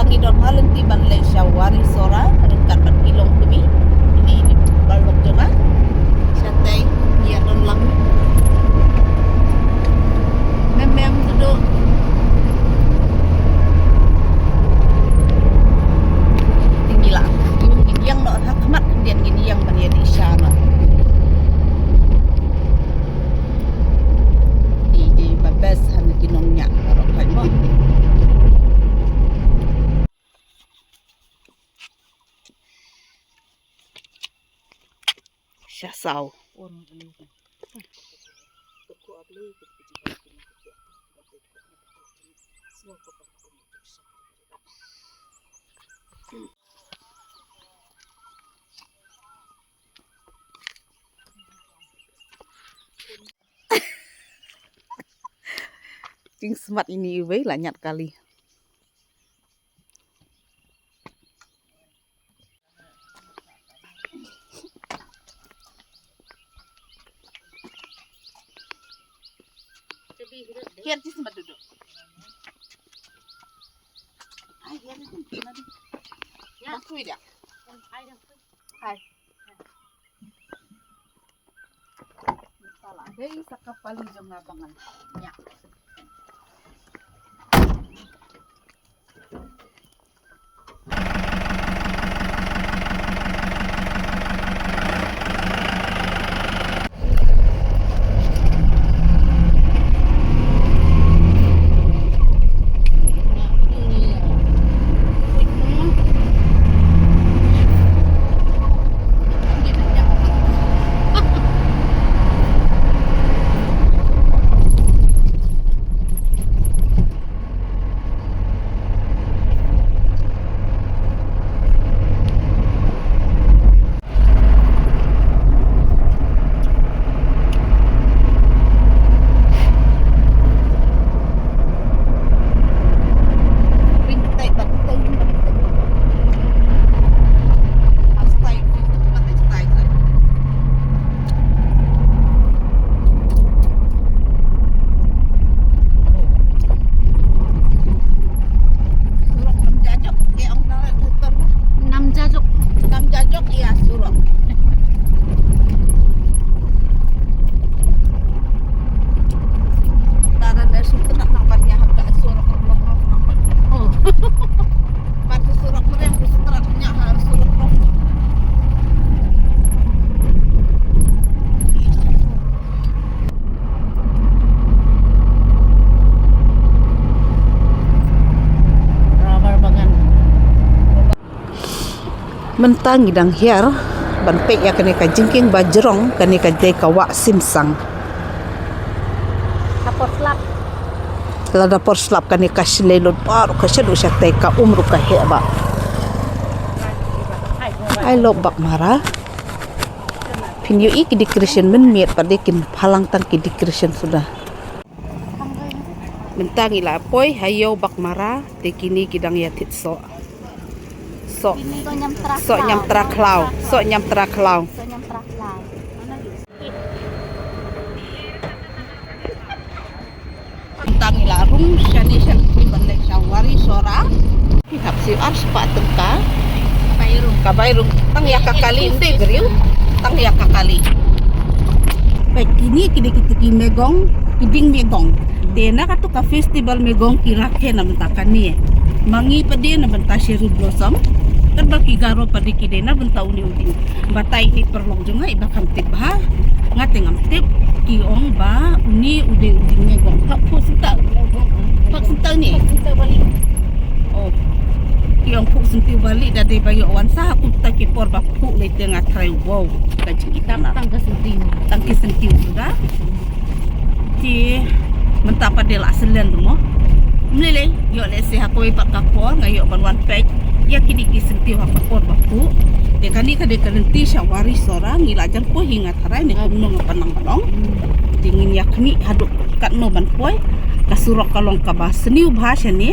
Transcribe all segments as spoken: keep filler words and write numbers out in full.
Ngi don ha lynti ban leit sha Wari Sora ryngkat bad ki longkmie. Kine ki paralok jong nga. Shatai ngi ïa don lang. Mem mem duh. Ngi la. Ngin ïeng noh ha khmat khyndiat, ngin ïeng ban ïa dih sha noh. Dih dih ba best ha ki nongñiah baroh kai mo. Sha saw. Jingsmat ine iwei la ñiad kali. Hiar jismat duh duh. Ai, hiar jismat duh duh. Ya. Dah kui dah. Hai. Salah dei sa ka pali jong nga ba ngan ñiah. Surok Namjajok, ke ong na Huton. Namjajok. Namjajok, ïa, surok. Tara ne su kena nang ban ïa ha ka surok rong rong nang ban. Oh. Ban surok mereng, ku seterat nya ha surok rong. Rubber bagan. Mynta ngi dang hiar ban peit ïa kane ka jingkieng ba jrong, kane ka dei ka wah Simsang. Ka por slap. Lada por slap kane ka shlei lut baroh ka shaduh shatai, ka um ruh ka heh ba. Ai lo Baghmara. Phin ïohi ki decoration mynmiet pat de, kin phalang tang ki decoration suda. Mynta ngi la poi ha ïew Baghmara, te kine ki dang ïa thied soh. Soh. Kine ko ñiamtra khlaw. Soh ñiamtra khlaw. Soh ñiamtra khlaw. Soh ñiamtra khlaw. Tang ila rung shane shan kini ban leit sha Wari Sora. Ki hap siew ar spah tyngka. Ka bai rung. Ka bai rung. Tang ïa ka kali, ym dei briew. Tang ïa ka kali. Peit kine ki dei kita ki megong, ki dieng megong. Te na katu ka festival megong ki rakhe na bynta kane. Ma ngi pat de na bynta cherry blossom. Katba ki Garo pat de ki dei na bynta une u dieng. Batai ine i paralok jong nga iba kham tip bha. Nga te ngam tip. Ki ong ba une u dei u dieng megong. Phuh, phuh syntiew. Phuh syntiew ne. Oh. Ki ong phuh syntiew bali, da dei ba ïoh wan sa ha kumta ki por ba phuh lei te nga tharai, wow. Ka jingkitna. Tang ka syntiew. Tang ki syntiew suda. Te mynta pat de la selen mo. Ym lei lei, ïoh lehse ha kawei pat ka por nga ïoh ban wan peit ïa kine ki syntiew ha ka por ba phuh. Te kane ka dei ka lynti sha Wari Sora, ngi la jan poi hi, nga tharai ne kumno nga pynlong pynlong. Te ngin ïa khmih haduh katno ban poi. Ka surok ka long kaba sniew bha shane.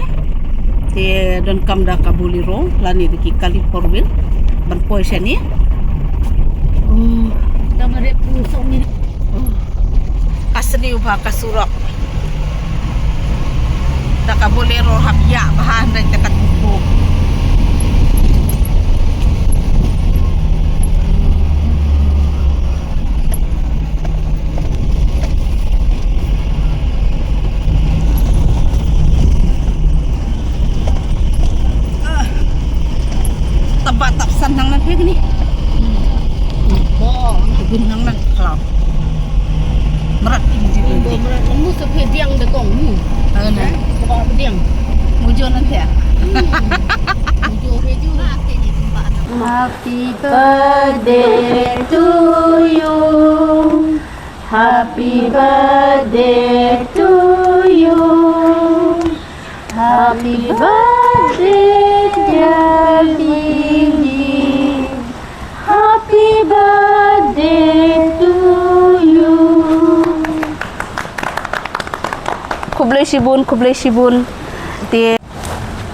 Te donkam da ka Bolero lane da ki kali four wheel ban poi shane. Oh. Tang re pu sok ni. Oh. Ka sniew bha ka surok. Da ka Bolero hap ïa bha hynrei te ka tuku. Mujur nanti ya. Happy birthday to you. Happy birthday to you. Happy birthday, dear Didi. Happy birthday to you. Khublei shibun, khublei shibun. Te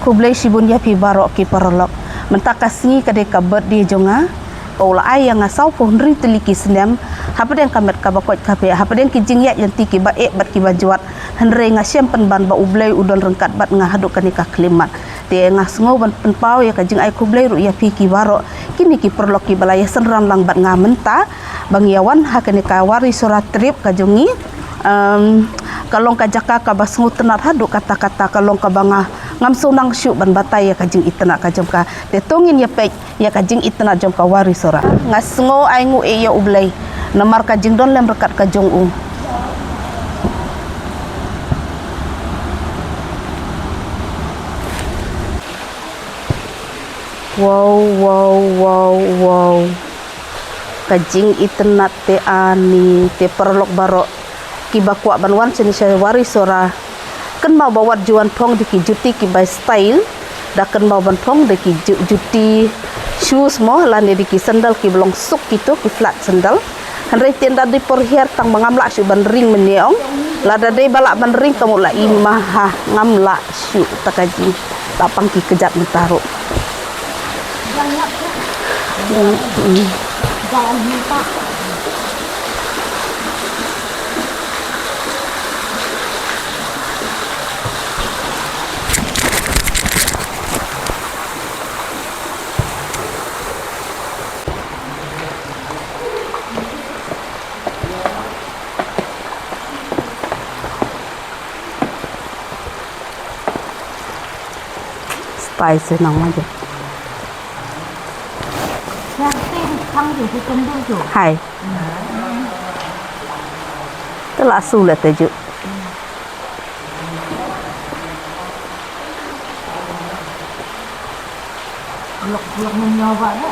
khublei shibun ïa phi baroh ki paralok. Mynta ka sngi ka dei ka birthday jong nga. Ka u la ai ïa nga saw phew hynriew tylli ki snem. Hapdeng ka met kaba koit ka phi, hapdeng ki jingïaid lynti kiba eh bad kiba jwat. Hynrei nga shem pynban ba U Blei u don ryngkat bad nga haduh kane ka khyllipmat. Te nga sngew ban pynpaw ïa ka jingai khublei ruh ïa phi ki baroh. Kine ki paralok kiba la ïa synran lang bad nga mynta. Ba ngi ïa wan ha kane ka Wari Sohra trip ka jong ngi. Em, ka long ka jaka kaba sngewtynnat haduh katta katta, ka long kaba nga ngam sngewsih shuh ban batai ïa ka jingitynnat ka jong ka. Te to ngin ïa peit ïa ka jingitynnat jong ka Wari Sohra. Nga sngew ai nguh ïa U Blei namar ka jingdon lem ryngkat ka jong u. Wow, wow, wow, wow. Ka jingitynnat te ani, te paralok baroh kiba kwah ban wan shane sha Wari Sohra. Kynmaw ba wat ju wan phong da ki juti kiba style, da kynmaw ban phong da ki ju-, juti shoes mo, lane da ki sandal kiba long suk kito, ki flat sandal. Hynrei te ynda dei por hiar tang ba ngam lah shuh ban ring mynne ong. Lada dei ba lah ban ring ka mut la i ma ha, ngam lah shuh ta ka jing. La pang ki kjat mynta ruh. Style se nang ma je. Hai. Te la su le te ju. Lok, lok, nyawa ba de.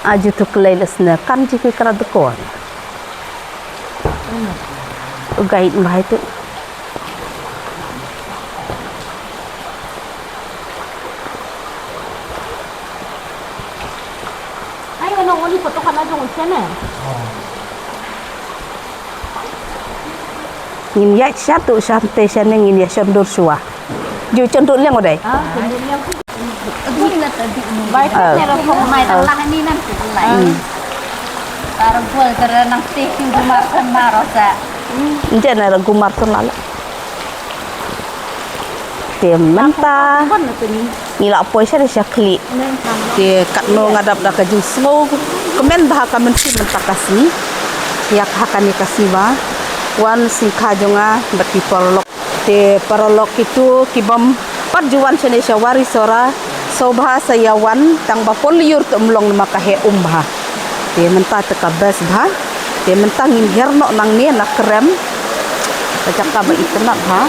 Aju tu kelai lesna kan ji ki kara dekor. Ugai bahai tu. Ai, ano, oni foto kana jong usen eh. Ngin ïa sha tu sha te sha ne ngin ïa shon dur shuwa. Ju chon dur liang u dei. Ah, chon dur liang. Bai, ah, ne ro phong mai tang lah ni nan tu lai. Hmm. Tar gol tar nang te ki gumar kan maro sa. Nje ne ro gumar kan lala. Te mynta ngi la poi sha de sha khlieh. Te katno nga dap da ka jingsngew kmen bha ka mynsiem mynta ka sngi. Ïa ka ha kane ka sngi ba wan sngi kha jong nga bad ki paralok. Te paralok kitu ki bym pat ju wan shane sha Wari Sohra, sngewbha sa ïa wan tang ba pynlyiur te ym long namar ka heh um bha. Te mynta te ka best bha. Te mynta ngin hiar noh nangne na krem. Ka jaka ba itynnat bha.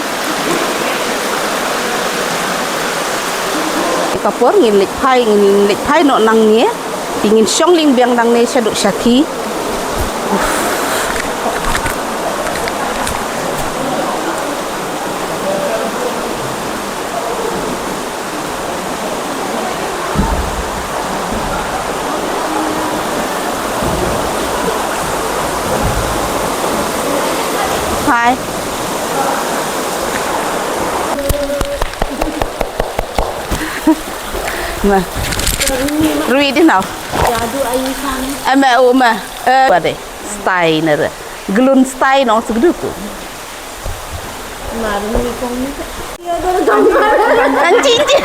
Te ka por ngin leit phai, ngin leit phai noh nangne. Te ngin shong lieng biang nangne shaduh shathie. Hai. Ma. Rui di nau. Ame u ma. Eh, wade. Stai nere. Glun stai nong segduku. Anjing, anjing.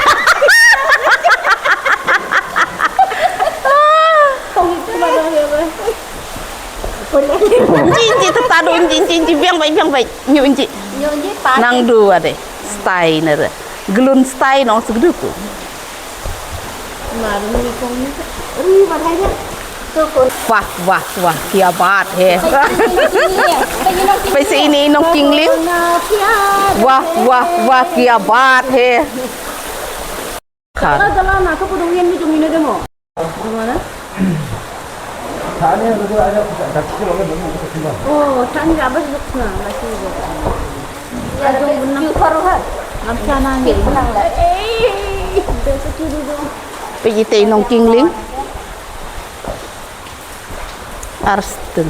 Anjing, anjing, tetadu, anjing, anjing, anjing, biang baik, biang baik. Nyu, anjing. Nang dua deh. Stai nere. Glun stai nong segduku. Ri, ri, ri. Wah, wah, wah, kya baat hai. Peit seh ine i nongkingling. Wah, wah, wah, kya baat hai. Kha. Peit ite i nongkingling. Arsten.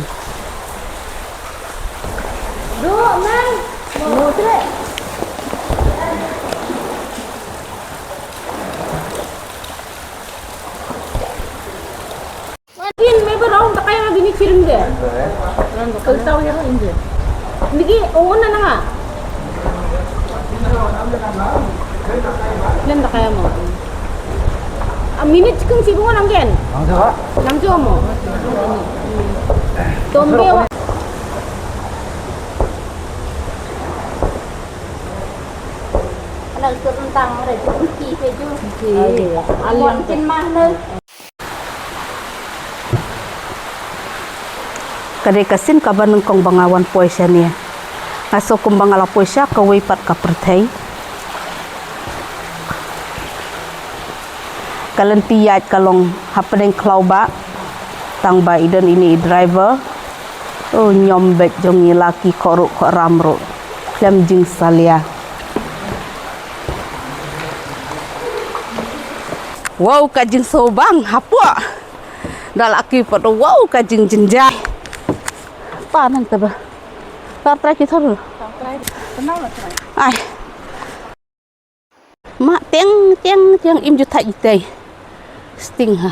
Din, me ba rong takai ma bini kirim de. Kau tahu ya, ini. Niki, oh, na nga. Len takai mo. A minute kung si bunga nang gen. Nang jo. Nang jo mo. Tombe wa. Nang turun tang re jun ki pe jun. Alang tin mah ne. Ka dei ka sien kaba nyngkong ba nga wan poi shane. Nga sngew kumba nga la poi sha kawei pat ka pyrthei. Ka lynti ïaid ka long hapdeng khlaw ba tang ba i don ine i driver. U ñiom beit jong ngi la ki khohruh khohram ruh khlem jingsalia. Wow, ka jingsngewbang hapoh. Da la ki pat, wow, ka jingjynjar. Pa nang te ba. Ka trai ki thor. Ai. Ma tieng tieng tieng im ju thait itei. Sting ha.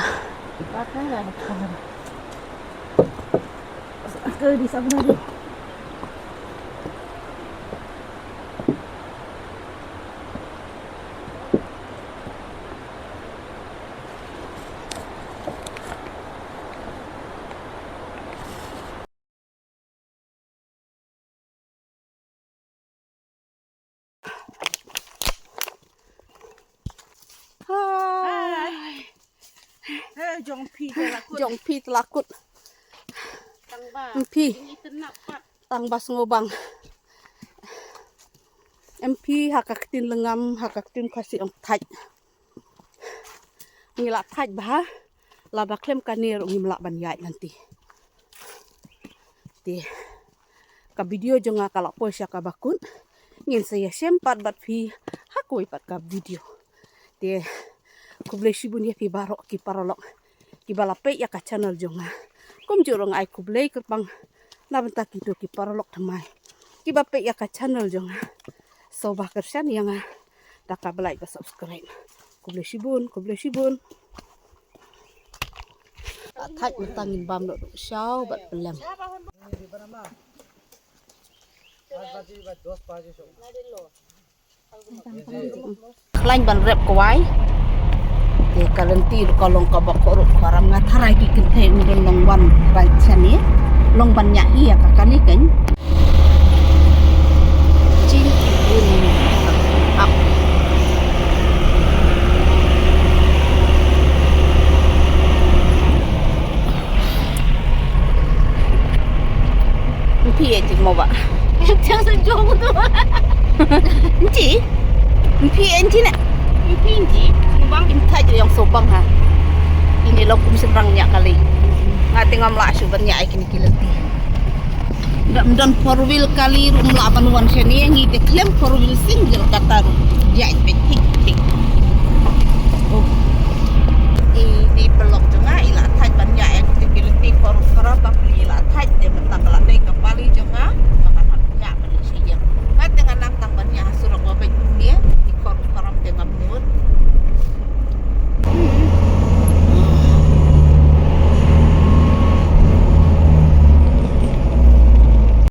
Hai. Hai. Eh, jong phi te la kut. Jong phi te la kut. Tang ba. Em phi. Ini tenap pat. Tang ba sngewbang. Em phi ha ka ktien lyngngam, ha ka ktien Khasi ong thait. Ngi la thait bha, lada khlem kane ruh ngim lah ban ïaid lynti. Te ka video jong nga ka la poi sha kaba kut, ngin sa ïashem pat bad phi ha kawei pat ka video. Te khublei shibun ïa phi baroh ki paralok kiba la peit ïa ka channel jong nga. Kumjuh ruh nga ai khublei kyrpang na bynta kito ki paralok thymmai kiba peit ïa ka channel jong nga. Sngewbha kyrshan ïa nga da kaba like bad subscribe. Khublei shibun, khublei shibun. Thait mynta ngin bam noh shaw bad pynlem. Khlaiñ ban rep kwai. Te ka lynti ruh ka long kaba khohruh khohram, nga tharai ki kynthei ym don long wan rai shane. Long ban ñiah ïa ka kali keiñ. Jingkyrkhu ap. Phi e jing mo ba. Jang sa jong tu. Nji. Phi e nji ne. Phi nji. Bang im thaj yang so bang ha. Ini lo kum semrang ñiah kali. Nga tengam lah shu ban ñiah ai kini ki lynti. Ym don four wheel kali ruh ym lah ban wan shane, ngi te khlem four wheel single kata ruh. Ïa, peit, peit, peit. Oh. I, i paralok jong nga i la thait ban ïa, eh, te ki lynti kor kor ba pli i la